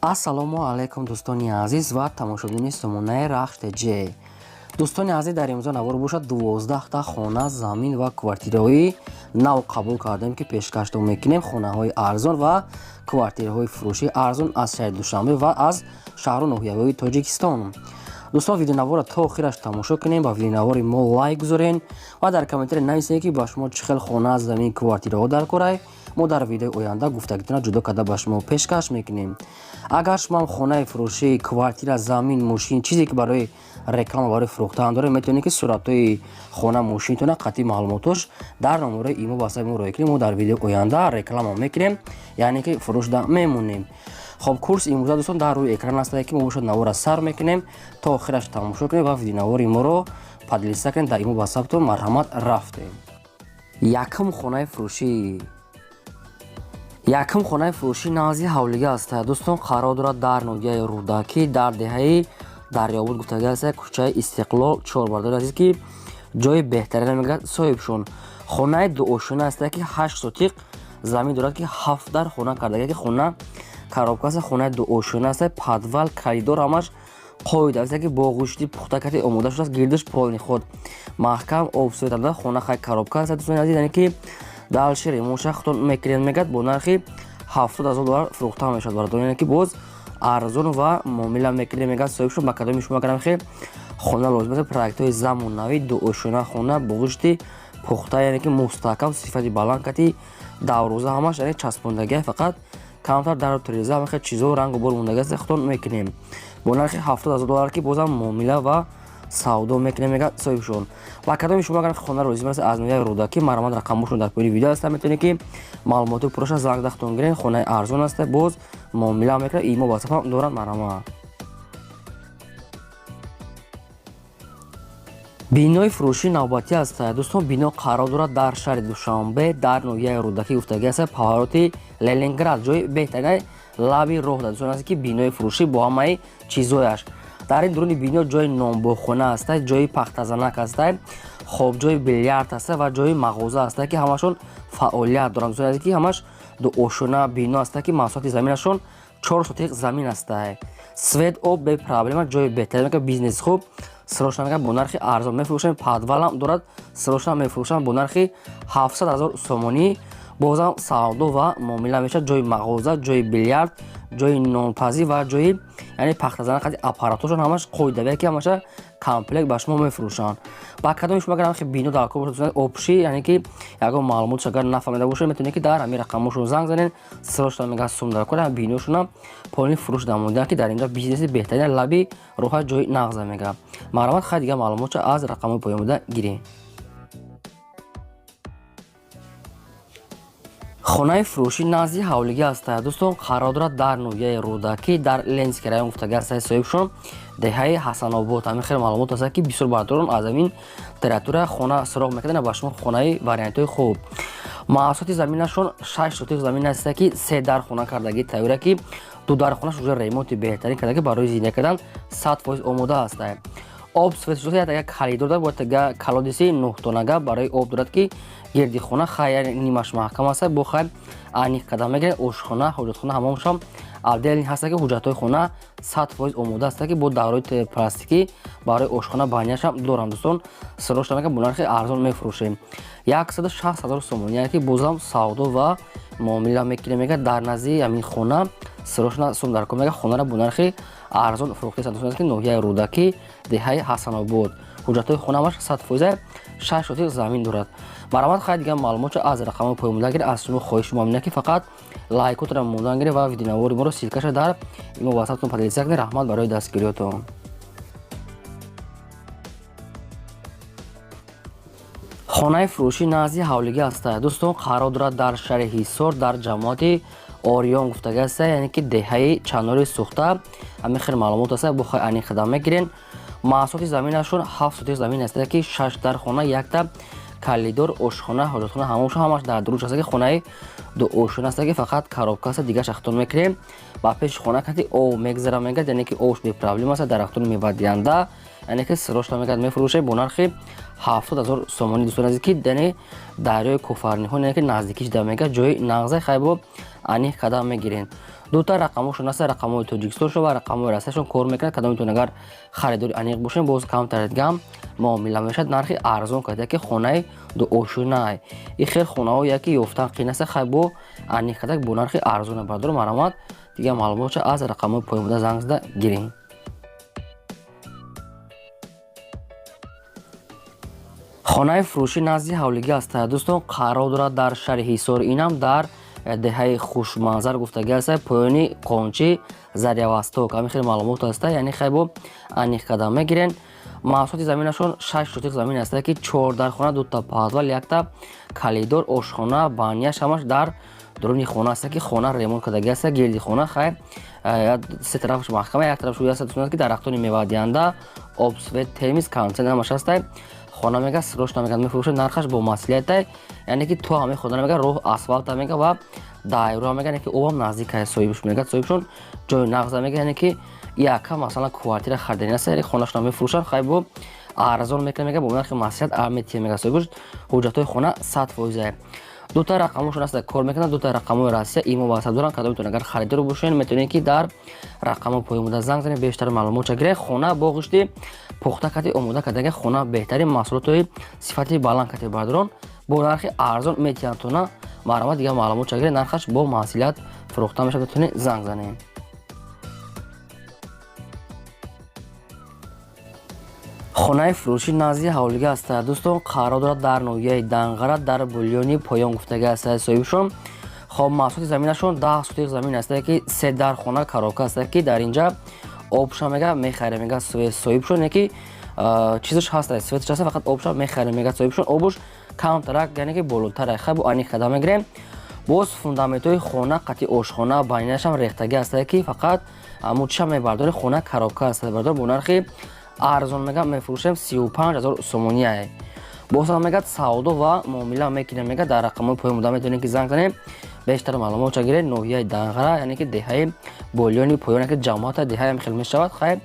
Ассалому алайкум, дӯстони азиз ва тамошобинони сомонаи Рахш ТЖ. Дӯстони азиз, дар имрӯза навор бошад, 12та хона, замин ва квартираҳои нав қабул кардем, ки пешкаштон мекунем. Хонаҳои арзон ва квартираҳои фурӯшии арзон аз шаҳри Душанбе ва аз шаҳру ноҳияҳои Тоҷикистон. Дӯстон, видеонаворро то охираш тамошо кунем, ба видеонавори мо лайк гузорен ва дар комментария нависед, ки ба шумо чӣ хел хона, замин, квартираҳо дар корай. Мо дар видеои оянда гуфтагитона ҷудо карда ба шумо пешкаш мекунем. Агар шумо хонаи фурӯшӣ, квартира, замин, мошин, чизе ки барои реклама, барои фурӯхтан доред, метавонед, ки суратҳои хона, мошинтона қатъи маълумотош дар номерои имо ватсапи мо роя кунед. Мо дар видеои оянда реклама мекунем, яъне ки фурӯшда мемонем. Хоб, курс имрӯза, дӯстон, дар рӯи экран аст, ки мо бошад навора сар мекунем, то охираш тамошо кунем ва видеонавори моро поделиться кунем дар имо ватсаптон. Марҳамат, рафтем. Якум хонаи фурӯшӣ. Якум хонаи фурӯшӣ назди ҳавлига аст, дӯстон, қарор дорад дар ноҳияи Рӯдакӣ, дар деҳаи Дарёбуд гуфтага аст, кӯчаи Истиқлол 4. Бардори азиз, ки ҷои беҳтарина мегӯяд соҳибшон. Хонаи дуошёна аст, ки 8 сотиқ замин дорад, ки ҳафт дар хона кардага, ки хона коробка аст. Хонаи дуошёна аст, подвал, коридор, ҳамаш қоида аст, ки бо ғушти пухта карди омода шудааст, гирдиш полный худ маҳкам об свет. Хона хай коробка аст, дӯстони азиз, яъне ки дальше ремонтша худтон мекунед. Мегӯяд, бо нархи 70 000 доллар фурӯхта мешавад, бародарон, яъне ки боз арзон ва муомила мекунем, мегӯяд соҳибшон. Ба кадоми шумо агарам хел хона лозим аст, проектҳои замонавӣ, дуошёна хона бо ғушти пухта, яъне ки мустаҳкам, сифати баланд, кати даврӯза, ҳамаш яъне часпондагия, фақат камтар дару тиреза, ҳама хел чизо рангу бор мондагӣ аст, худтон мекунем бо нархи 70 000 доллар, ки бозам муомила ва савдо мекунем, мегӯяд соҳибшон. Ва кадоми шумо агар хона лозим аст аз ноҳияи Рӯдакӣ, марҳамат, рақамҳошон дар поёни видео аст, метавонед, ки маълумоти пурраша занг дахтон гирен. Хонаи арзон аст, боз муомила мекунад, имо ватсап дорад. Марҳамат. Бинои фурӯшии навбатӣ аст, дӯстон. Бино қарор дорад дар шаҳри Душанбе, дар ноҳияи Рӯдакӣ гуфтагӣ аст, повороти Ленинград, ҷои беҳтарина, лаби роҳ, дӯстон аст, ки бинои фурӯшӣ бо ҳамаи чизояш. Дар ин дуруни бино ҷои нонбохона аст, ҷои пахтазанак аст, хоб, ҷои билярд аст ва ҷои мағоза аст, ки ҳамашон фаъолият доранд. Дӯстони азиз, ки ҳамаш дуошёна бино аст, ки масоҳати заминашон 4 сотиқ замин аст, свет, об бе проблема, ҷои беҳтарин, бизнес хуб. Срочно мегӯяд, бо нархи арзон мефурӯшем. Подвалам дорад, срочно мефурӯшам бо нархи 700 000 сомонӣ, бозам савдо ва муомила мешавад. Ҷои мағоза, ҷои билярд, ҷои нонпазӣ ва ҷои яъне пахтазана қади аппаратошон ҳамаш қоидавия, ки ҳамаша комплект ба шумо мефурӯшанд. Ба кадоми шумо агар бино дар кор бошад, общий, яъне ки ягон маълумотш агар нафаҳмида бошед, метавонед, ки дар ҳамин рақамҳошон занг занед. Срочно мегӯяд, сум дар кор, биношонам полный фурӯш намода, ки дар инҷо бизнеси беҳтарин, лаби роҳа, ҷои нағза мегӯяд. Марҳамат, хай, дигар маълумотша аз рақамҳои поён буда гирем. Хонаи фурӯшӣ назди ҳавлигӣ аст, дӯстон, қарор дорад дар ноҳияи Рӯдакӣ, дар Ленинский район гуфтагӣ аст соҳибшон, деҳаи Ҳасанобод. Ҳамин хеле маълумот аст, ки бисёр бардорон аз ҳамин территория хона суроғ мекарданд. Ба шумо хонаи вариантҳои хуб. Маҳсулоти заминашон 6 сотиқ замин аст, ки се дар хона кардагӣ тайёра, ки ду дар хонаш уже ремонти беҳтарин кардагӣ, барои зиндагӣ кардан 100% омода аст. Об, свет, як коридор дорад, бояд колодези нӯҳтонага барои об дорад, ки гирди хона хай нимаш маҳкам аст, бо хай аниқ қадам мегиред. Ошхона, ҳоҷатхона ҳамаашам отдельный ҳаст, ки ҳуҷҷатҳои хона 100% омода аст, ки бо давраи пластикӣ барои ошхона баняшам дорам. Дӯстон, срочно мегӯям, бо нархи арзон мефурӯшем, 160 000 сомонӣ, яъне ки бозам савдо ва муомила мекунем, мегӯяд. Дар назди ҳамин хона срочно сум дар кор, мегӯяд, хонаро бо нархи арзон фурӯхтаест, дӯстон, ки ноҳияи Рӯдакӣ, деҳаи Ҳасанобод. Ҳуҷҷатҳои хона ҳамаш 100%, 6 сотиқ замин дорад. Марҳамат, хай, дигар маълумотшо аз рақамҳои поён буда гиред. Аз шумо хоҳиши мо ҳамин, ки фақат лайкотро мондан гиред ва видеонавори моро ссылкаша дар имо ватсаптон поделиться кунед. Раҳмат барои дастгириётон. Хонаи фурӯшӣ назди ҳавлигӣ аст, дӯстон, қарор дорад дар шаҳри Ҳисор, дар ҷамоати Ориён гуфтагӣ аст, яъне ки деҳаи Чанори Сӯхта. Ҳамин хел маълумот аст, бо хай аниқ қадам мегирен. Маҳсулоти заминашон 7 сотиқ замин аст, ки шаш дар хона, якта коридор, ошхона, ҳоҷатхона ҳамаашон ҳамаш дар дуруш аст, ки хонаи дуошёна аст, ки фақат коробка аст, дигараш ахтон мекунем. Ба пеши хона кати об мегзара, мегӯяд, яъне ки обш бепроблем аст, дарахтони мевадиҳанда. Яъне ки срочно мегӯяд, мефурӯшем бо нархи 70 000 сомонӣ, дӯстони азиз, ки яъне дарёи Кофарниҳон, яъне ки наздикиш да мега, ҷои нағза, хайбо аниқ када мегирен. Дута рақамошон аст, рақамҳои Тоҷикистоншон ва рақамҳои Россияшон кор мекунад. Кадомитон агар харидори аниқ бошем, боз камтар дигам муомила мешавад. Нархи арзон карда, ки хонаи дуошунай и хел хонаҳо яки ёфтан қиин аст, хайбо аниқ карда бо нархи арзона. Бардор, марҳамат, дигар маълумотша аз рақамҳои поён буда занг зада гирем. Хонаи фурӯшӣ назди ҳавлигӣ аст, дӯстон, қарор дорад дар шаҳри Ҳисор, инам дар деҳаи Хушманзар гуфтагӣ аст, поёни Қончи, Зарявосток. Ҳамин хеле маълумот аст, яъне хайбо аниқ карда мегирен. Маҳсулоти заминашон 6 сотих замин аст, ки чор дархона, дута подвал, якта коридор, ошхона, баняш ҳамаш дар дуруни хона аст, ки хона ремонт кардагӣ аст. Гирди хона хай се тарафаш маҳкама, як тарафаш аст, ки дарахтони мевадиҳанда, об, свет, термиз, кондитсионер ҳамаш аст. Хона мега срочно мега мефурӯшад, нархаш бо маслиҳатай, яъне ки то ҳамаи хона мега роҳ асфалта мега ва дайро мега, яъне ки обам наздик аст. Соҳибш мега, соҳибшон ҷои нағза мега, яъне ки яка масалан квартира харидани аст, яъне хонашона мефурӯшанд, хай бо арзон мекунад, мега бо нархи маслиҳат метиҳад, мега соҳибш. Ҳуҷҷатҳои хона 100%. Дута рақамошон аст, кор мекунад, дута рақамҳои Россия, имо ватсап доранд. Кадомитон агар харидор бошед, метавонед, ки дар рақамҳо поён буда занг занед, бештар маълумотша гиред. Хона бо ғишти пухта кати омода кардаги, хона беҳтарин маҳсулотҳои сифати баланд кати, бардорон, бо нархи арзон метиҳанд. Марҳамат, дигар маълумотша гиред, нархаш бо маслиҳат фурӯхта мешавад, метавонед занг занед. Хонаи фурӯшӣ назди ҳавлигӣ аст, дӯстон, қарор дорад дар ноҳияи Данғара, дар Булёни поён гуфтагӣ аст соҳибшон. Хоб, маҳсулоти заминашон 10 сотих замин аст, ки се дар хона, коробка аст, ки дар инҷа обша мега мехаре, мега соҳибшон, ки чизаш ҳаст, светаш аст, фақат обша мехаре, мега соҳибшон. Обуш камтарак, яъне ки болотарак, хай бо аниқ карда мегирем. Боз фундаментҳои хона қати ошхона, байнашам рехтагӣ аст, ки фақат мучиша мебардори, хона коробка аст, бардор, бо нархи арзон мега мефурӯшем, 35 000 сомония. Боз ҳам мегӯяд, савдо ва муомила мекунем, мега. Дар рақамҳои поён буда метавонед, ки занг занем, бештар маълумотша гиред. Ноҳияи Данғара, яъне ки деҳаи Болёни поён, ки ҷамоата деҳаям хел мешавад, хайр,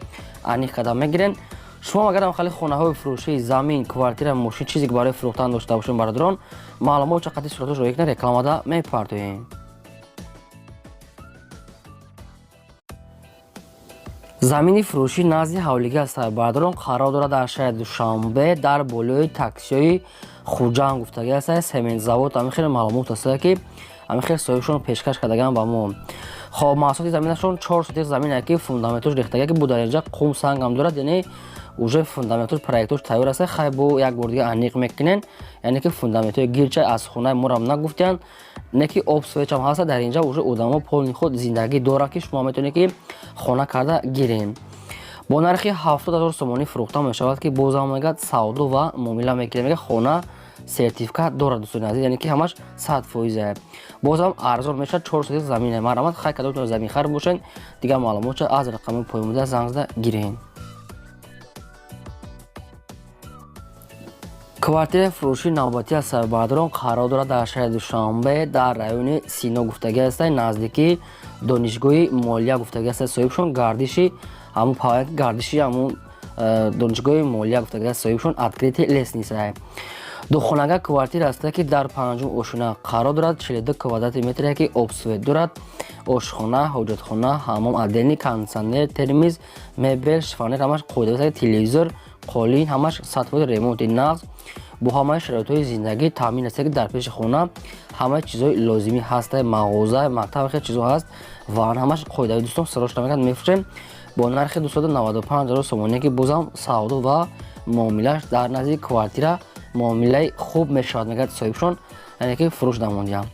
аниқ карда мегирен. Шумо агарам хали хонаҳои фурӯшии, замин, квартира, мошин, чизе ки барои фурӯхтан дошта бошем, бародарон, маълумотша қати суратош роя кунед, рекламада мепартоем. Замини фурӯшӣ назди ҳавлигӣ аст, бародарон, қарор дорад дар шаҳри Душанбе, дар болои таксиҳои Хуҷанд гуфтагӣ аст, сементзавод. Ҳамин хеле маълумот аст, ки ҳамин хел соҳибшон пешкаш кардаган ба мо. Хоб, маҳсулоти заминашон 4 сотих замин, ки фундаментош рехтага, ки бу дар инҷа қум, сангам дорад, яъне уже фундаментош, проектош тайёр аст. Хай, бо як бор дига аниқ мекунен, яъне ки фундаментҳои гирча аз хонаи морам нагуфтиянд, не ки об, светам ҳаста. Дар инҷа уже одамо полный худ зиндагӣ дорад, ки шумо метавонед, ки хона карда гирем. Бо нархи 70 000 сомонӣ фурӯхта мешавад, ки бозам мегӯяд, савдо ва муомила мекунем, мега. Хона сертификат дорад, дӯстони азиз, яъне ки ҳамаш 100%. Бозам арзон мешавад, 4 сотих замина. Марҳамат, хай, кадомтон заминхар бошед, дигар маълумотша аз рақами поён буда занг зада гирем. Квартираи фурӯшии навбатӣ аз бародарон қарор дорад дар шаҳри Душанбе, дар райони Сино гуфтагӣ аст, наздикии донишгоҳи молия гуфтагӣ аст соҳибшон. Гардиши ҳамун, гардиши ҳамун донишгоҳи молия гуфтагӣ аст соҳибшон, открытый лестница. Духонага квартира аст, ки дар панҷум ошёна қарор дорад, 42 квадрати метре, ки об, свет дорад, ошхона, ҳоҷатхона, ҳаммом отдельный, кондитсионер, термиз, мебел, шифонер ҳамаш қоида, телевизор, қолин ҳамаш 100% ремонти нағз, бо ҳамаи шароитҳои зиндагӣ таъмин аст, ки дар пеши хона ҳамаи чизҳои лозимӣ ҳаст, мағоза, мактаб, хел чизҳо ҳаст ва ҳамаш қоидави. Дӯстон, срочно мегӯяд, мефурӯшем бо нархи 295 000 сомонӣ, ки бозам савдо ва муомилааш дар назди квартира муомилаи хуб мешавад, мегӯяд соҳибшон, яъне ки фурӯш намондиям.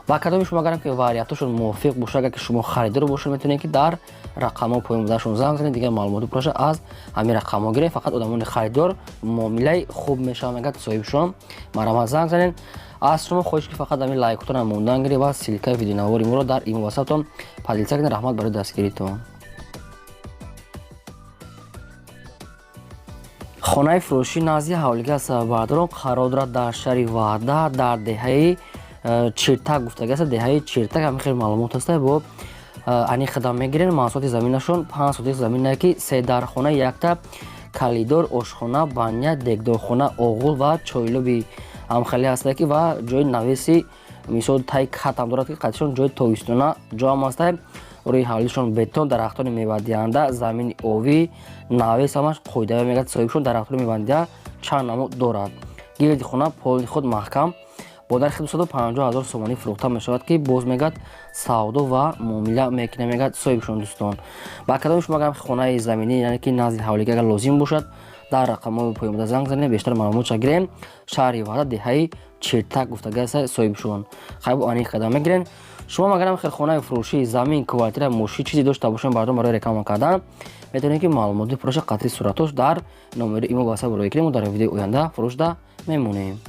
Ва кадоми шумо агарам ки вариантошон мувофиқ бошад, агар ки шумо харидор бошед, метавонед, ки дар рақамҳо поён будашон занг занед, дигар маълумоти пурраша аз ҳамин рақамҳо гиред. Фақат одамони харидор, муомилаи хуб мешавад, мегӯяд соҳибшон. Марҳамат, занг занед. Аз шумо хоҳиш, ки фақат ҳамин лайкотонам мондан гиред ва ссылкаи видеонавори моро дар имо, ватсаптон поделиться кунед. Раҳмат барои дастгиритон. Хонаи фурӯшӣ назди ҳавлигӣ аст, бародарон, қарор дорад дар шаҳри Ваҳдат, дар деҳаи Чиртак гуфтагӣ аст. Деҳаи Чиртак, ҳамин хел маълумот аст, бо аниқ хидам мегирем. Маҳсулоти заминашон 5 сотих замине, ки се дархона, якта Калидор, ошхона, баня, дегдорхона, оғул ва чойлоби ҳамхеле ҳаста ки ва ҷои навеси мисол тай катам дорад ки қатишон ҷои тобистона ҷоам ҳаста. Рӯи ҳавлишон бетон, дарахтони мевадиҳанда, замини овӣ, навес ҳамаш қоидавӣ мегӯяд соҳибшон. Дарахтони мевадиҳанда чанд намуд дорад. Гирди хона поли худ маҳкам бо нархи 250 000 сомонӣ фурӯхта мешавад ки боз мегӯяд савдо ва муомила мекунад мегӯяд соҳибшон дӯстон. Ба кадоми шумо агар хонаи заминӣ яъне ки назди ҳавлига агар лозим бошад, дар рақамҳои поёнбуда занг занем, бештар маълумотша гирем. Шаҳри Ваҳдат, деҳаи Чиртак гуфтага аст соҳибшон. Хайбу аниқ карда мегирем. Шумо агар хел хонаи фурӯшӣ, замин, квартира, мошин чизе дошта бошем бардон барои реклама кардан, метавонем ки маълумоти фурӯша қатъи суратош дар номери имо ватсап роя кунем. Дар видеои оянда фурӯшда мемонем.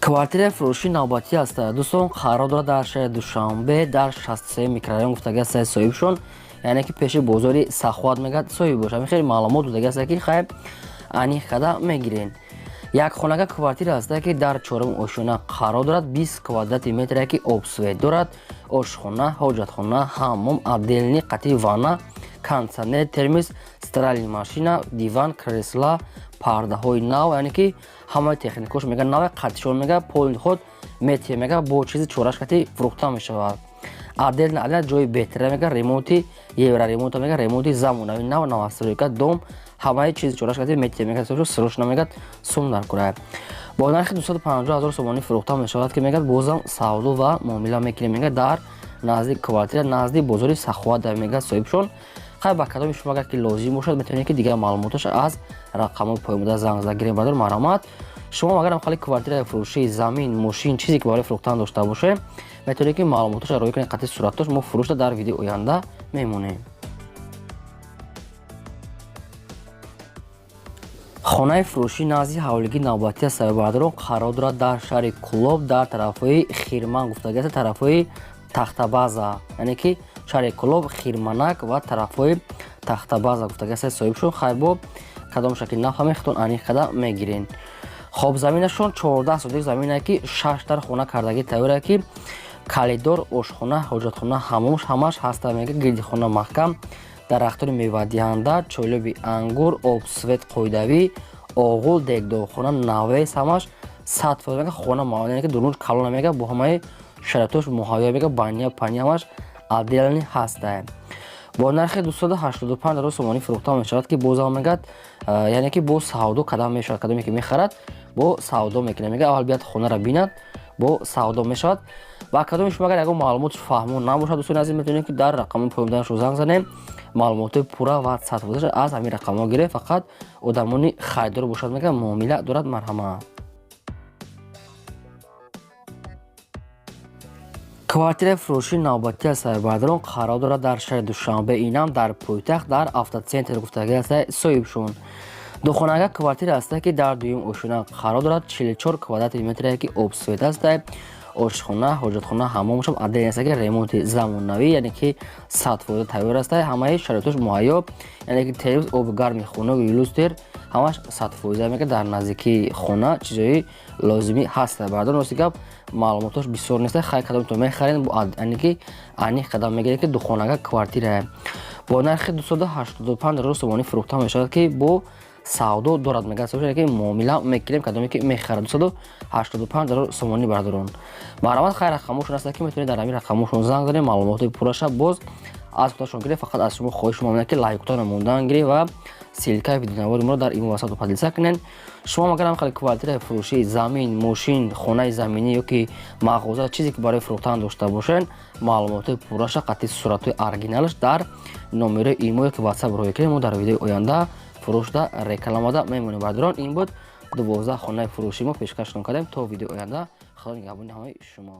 Квартираи фурӯшӣ навбатӣ аст дӯстон, қарор дорад дар шаҳри Душанбе, дар 63 микрорайон гуфтага аст соҳибшон, яъне ки пеши бозори Саховат мегӯяд соҳиб бошад. Ҳамин хеле маълумот додага аст ки хайр аниқ карда мегирем. Як хонага квартира аст ки дар чорум ошёна қарор дорад, 20 квадрати метре ки обсвет дорад, ошхона, ҳоҷатхона, ҳаммом, отдельный қатъи ванна, кондитсионер, термос, стиральный машина, диван, кресла, пардаҳои нав, яъне ки ҳамаи техникаош мега наве қатишон мега поли худ метия мега бо чизи чораш қати фурӯхта мешавад. Отдельно отдельно ҷои беҳтара мега ремонти евроремонта мега ремонти замонави нав новостройка дом ҳамаи чизи чораш қати метия мега срочно мегад сум дар курад. Бо нархи 250 000 сомонӣ фурӯхта мешавад ки мегад бозам савдо ва муомила мекунем мега дар назди квартира назди бозори Саховат мега соҳибшон. Хай ба кадоми шумо агар ки лозим бошад, метавонед ки дигар маълумоташ аз рақамҳои поёнбуда занг зада гирем. Бардор марҳамат. Шумо агар хали квартираи фурӯшӣ, замин, мошин чизе ки барои фурӯхтан дошта бошед, метавонед ки маълумоташро роя кунед қатъи суратош, мо фурӯшда дар видеои оянда мемонем. Хонаи фурӯшӣ назди ҳавлигии навбатӣ аст бародарон, қарор дорад дар шаҳри Кӯлоб, дар тарафҳои Хирман гуфтага аст, тарафҳои Тахтабаза, яъне ки шаҳри Кӯлоб, Хирманак ва тарафҳои Тахтабаза гуфтага аст соҳибшон. Хайр бо кадом шакли нафаҳмед, худтон аниқ карда мегирен. Хоб заминашон 14 сотик замине ки 6 дар хона кардагӣ тайёре ки калидор, ошхона, ҳоҷатхона, ҳаммомш ҳамаш ҳаста мега. Гирди хона маҳкам, дарахтони мевадиҳанда, чойлоби ангур, об, свет қоидавӣ, оғул, дегдорхона, навес ҳамаш 100% мега. Хона яъне ки дурунш калона мега бо ҳамаи шароитош муҳайё мега, баня паня ҳамаш отдельный ҳаста. Бо нархи 285 000 сомонӣ фурӯхта мешавад ки бозам мегӯяд, яъне ки бо савдо кадам мешавад, кадоме ки мехарад бо савдо мекунад мега. Аввал биёд хонаро бинад, бо савдо мешавад. Ва кадоми шумо агар ягон маълумоти фаҳмо набошад, дӯстони азиз, метавонед ки дар рақамҳои поёндаашро занг занем, маълумоти пурра ва сатводаша аз ҳамин рақамҳо гирем. Фақат одамони харидор бошад мега муомила дорад. Марҳамат. Квартираи фурӯшии навбатӣ аст бародарон, қарор дорад дар шаҳри Душанбе, инам дар пойтахт, дар автоцентр гуфтага аст соҳибшон. Духонага квартира аст ки дар дуюм ошёна қарор дорад, 44 квадрати метре ки обсвет аст, ошхона, ҳоҷатхона, ҳаммомшам отдельный аст ки ремонти замонавӣ, яъне ки 100% тайёр аст, ҳамаи шароитош муҳайё, яъне ки телевиз, оби гарми хунук, люстр ҳамаш 100% мега. Дар наздикии хона чизои лозимӣ ҳаст бародарон. Рости гап, маълумотош бисёр нест. Хай кадомтон мехаред, яъне ки аниқ қадам мегиред ки духонага квартира бо нархи 285 000 сомонӣ фурӯхта мешавад ки бо савдо дорад мегӯяд, ки муомила мекунем, кадоме ки мехарад. 285 000 сомонӣ бародарон. Марҳамат. Хайр рақамҳошон аст ки метавонед дар ҳамин рақамҳошон занг занед, маълумоти пурраша боз аз худашон гиред. Фақат аз шумо хоҳиш мемонад ки лайктона мондан гиред ва ссылкаи видеонавори моро дар имо ватсап поделиться кунед. Шумо агар ҳам хеле квартираи фурӯшӣ, замин, мошин, хонаи заминӣ ё ки мағоза чизе ки барои фурӯхтан дошта бошед, маълумоти пурраша қатъи суратҳои оригиналаш дар номерои имо ё ки ватсап роя кунед. Мо дар видеои оянда фурӯшда рекламада мемонем. Бародарон, ин буд 12 хонаи фурӯшӣ мо пешкашатон кардем. То видеои оянда, Худо нигаҳбони ҳамаи шумо.